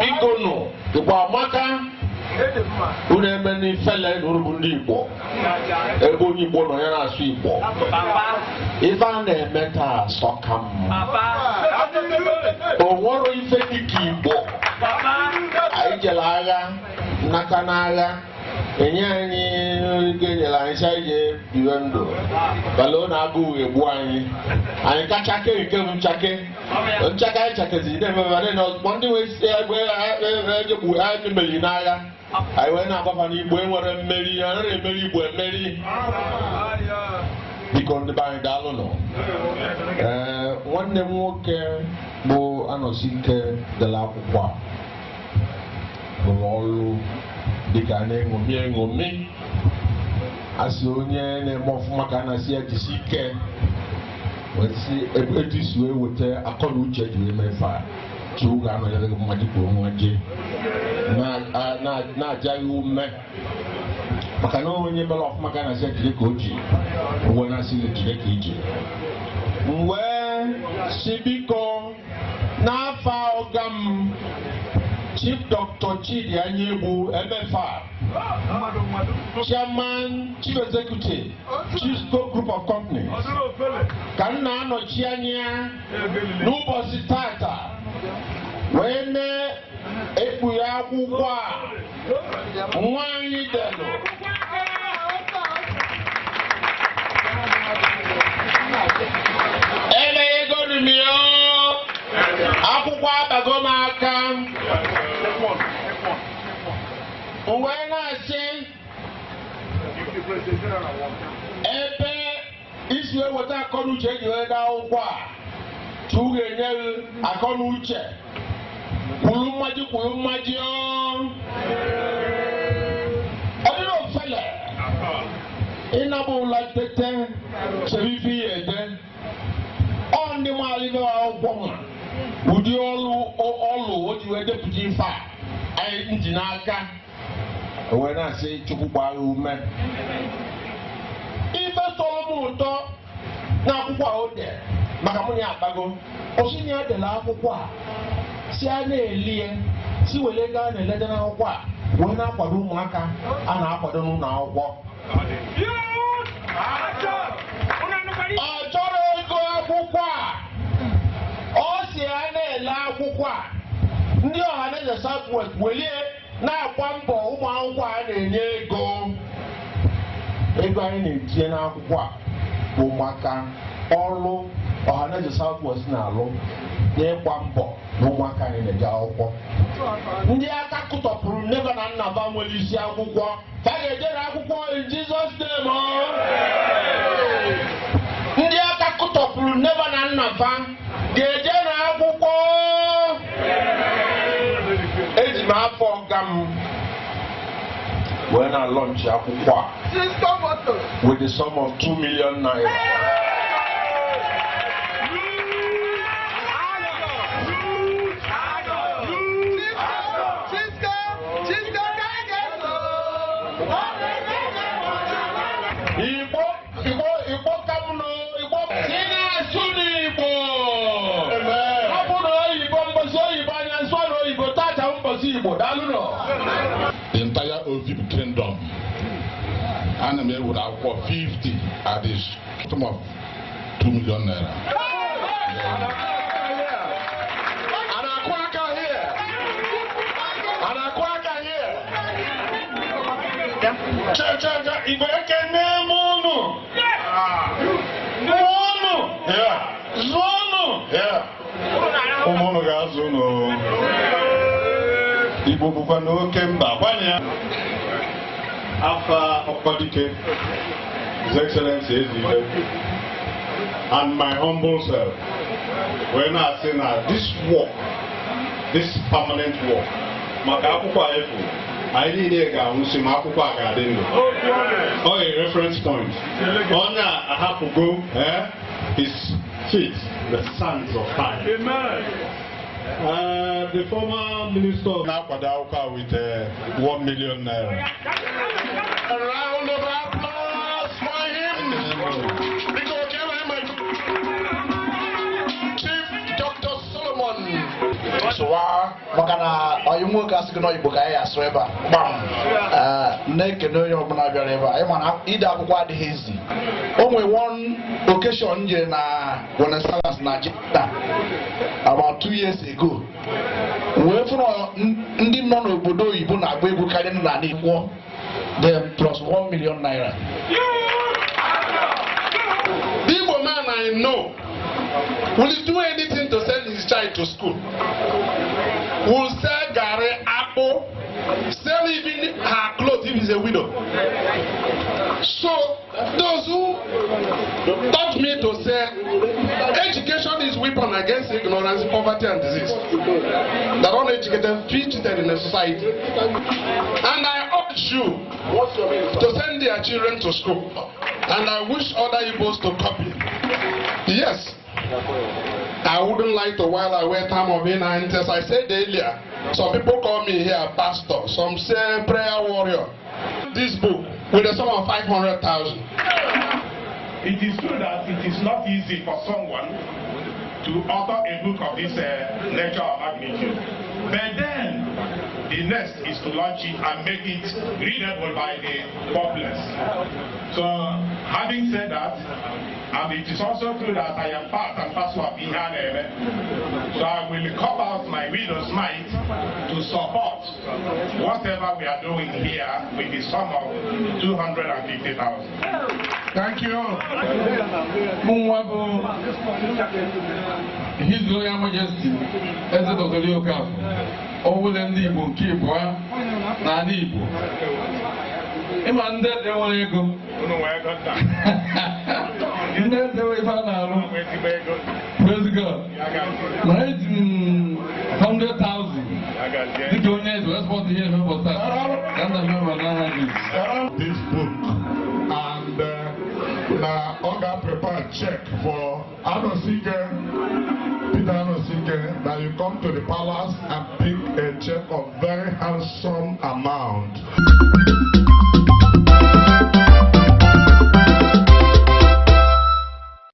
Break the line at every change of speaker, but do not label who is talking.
Biko nụ, Igbo amaka. Unu eme n'ifele na unu bụ ndị Igbo. Ebe onye Igbo nọ ya na-asụ Igbo. Ife a na-eme taa sọka m. O nwere ife dịka Igbo. Anyị jere agha, nnata n'agha. Enye anyị ego enyere anyị sị anyị jee biwe ndụ. Bala na agụụ egbu anyị. Anyị kacha ke nke bụ nchake. Nchake anyị chakeziri na-emebe na ozugbo ndị wee si egbe ejegbu anyị meriri n'agha. Anyị wee na-agbafa n'Igbo enwere mmeri, anaghị emeri Igbo emeri. Biko ndị be anyị daalụ nụ. Ee, nwanne m nwoke bụ Anọsike dere akwụkwọ a rụrụ ọrụ dịka a na-eṅomi eṅomi. Asị onye na-eme ọfụma ka a na-asị ya jisi ike. Wee sị etu isi wee weta akọ na uche ji wee mee ife a. Chukwu ga-anọnyere gị mmaji kwuru mmaji na-ajaghị ume maka na onye mere ọfụma ka a na-asị ya jide ka o ji uwe na-asị gị jide ka iji. M wee sị biko n'afọ ọga m Chief Dr. Chidi Anyaegbu MFR, Chairman, Chief Executive, Chisco Group of Companies, ka m na-anọchi anya n'ụbọchị tata wee na-ekpughe akwụkwọ a nwa anyị delụ. Emeghegoro m ya, akwụkwọ abago m aka. M wee na-asị ebe isi wee weta akọnuche eji wee dee akwụkwọ a, Chukwu ga-enye gị akọnuche kwuru mmaji kwuru mmaji. Ọ dịrị ofele ịnabụ ụla tete chere ife ihe ede. Ọ ndị maara ife akwụkwọ ma ụdị ọlụ o ji wee depụta ife a anyị nji n'aka. Wee na-asị Chukwu gbaa ya ume. Ife tọrọ m ụtọ n'akwụkwọ a o dere maka mụ na ya akpago. Ọ sị na ya dere akwụkwọ a si a na-eli ya, si were ego a na-eleta n'akwụkwọ a wee na-akwado ụmụaka a na-akwado n'ụlọ akwụkwọ. Ọ chọrọ ego akwụkwọ a, ọ si a na-ele akwụkwọ a. Ndị Ọhaneze South West welie na-agba mbọ ụmụ akwụkwọ a na-enye ego. Ego anyị na-etinye n'akwụkwọ a bụ maka ọrụ Ọhaneze South West na-alụ n'ịgba mbọ na ụmụaka anyị na-eje akwụkwọ. Ndị aka kụtọpụrụ nne na nna ba nwere isi akwụkwọ ka a ga-ejere akwụkwọ in Jesus name. Ndị aka kụtọpụrụ nne na nna fa ga-eje n'akwụkwọ. Eji m afọ ọga m wee na lọnchị akwụkwọ a with the sum of 2 million naira. Igbo Igbo Igbo ka m nụ Igbo si na-asụ n'Igbo. Ọ bụ na oyibo mbọsị oyibo anya nsọ na oyibo tata mbọsị Igbo daalụ nọ.
The entire Ovib Kingdom, ana m ewere akwụkwọ 50 at the sum of 2 million naira.
A na-akụ aka here. A na-akụ aka here. Che che che Igbo ekene m unu. Mụọ unu. Zụọ unu.
Ụmụ unu ga-azụ unu. Igbo bụkwa n'oke mba, gbanye ya. Afa Okwadike, His Excellency Ezeife, and my humble self, wee na-asị na this work, this permanent work, maka akwụkwọ a efu, anyị niile ga-anwụsị ma akwụkwọ a ga-adị ndụ. Ọ a reference point. Onye a ahapụgo his feet, the sands of time. The former minister na-akwado akwụkwọ a with 1 million naira.
A round of applause for him. Biko, can I my Chief Dr. Solomon Sụwa.
Maka na ọyị nwoke asị gị n'Igbo ka anyị asụ ebe a.
Gbam.
Na-ekene onye ọbụla bịara ebe a. Ịma na ide akwụkwọ adịghị ezi. O nwere one occasion jere na Buenos Aires na Argentina about 2 years ago. Wee fụrụ ndị nọ n'obodo oyibo na-agba egwu karịa ndị n'ala Igbo. Then plus 1 million naira.
The Igbo man I know will do anything to send his child to school. Will sell garri, apple, sell even her clothes if he's a widow. So those who taught me to say education is weapon against ignorance, poverty, and disease. That uneducated feel cheated in the society. And I urge you to send their children to school. And I wish other Igbos to copy. Yes. I wouldn't like to while away time of ignorance. I said earlier, some people call me here pastor, some say prayer warrior. This book with a sum of 500,000.
It is true that it is not easy for someone to author a book of this nature or magnitude. But then, the next is to launch it and make it readable by the populace. So, having said that, and it is also true that I am part and parcel of Ihaneme, so I will call out my widow's mite to support whatever we are doing here with the sum of 250,000.
Thank you.
Mụnwa bụ His Royal Majesty Eze Dr. Leo Okafor, Owele ndị Igbo nke ịbụọ n'ala Igbo. Ịma ndị eze nwere ego. Ndị eze nwere ife a na-arụ. Praise God. Na eji m 100,000 dịka onye eze wee spọtụ ihe eme ụbọchị taa. Ka nna m eme n'aha Jizọs.
This book and na ọ ga-prepare check for Anosike, Peter Anosike, that you come to the palace and pick a check of very handsome amount.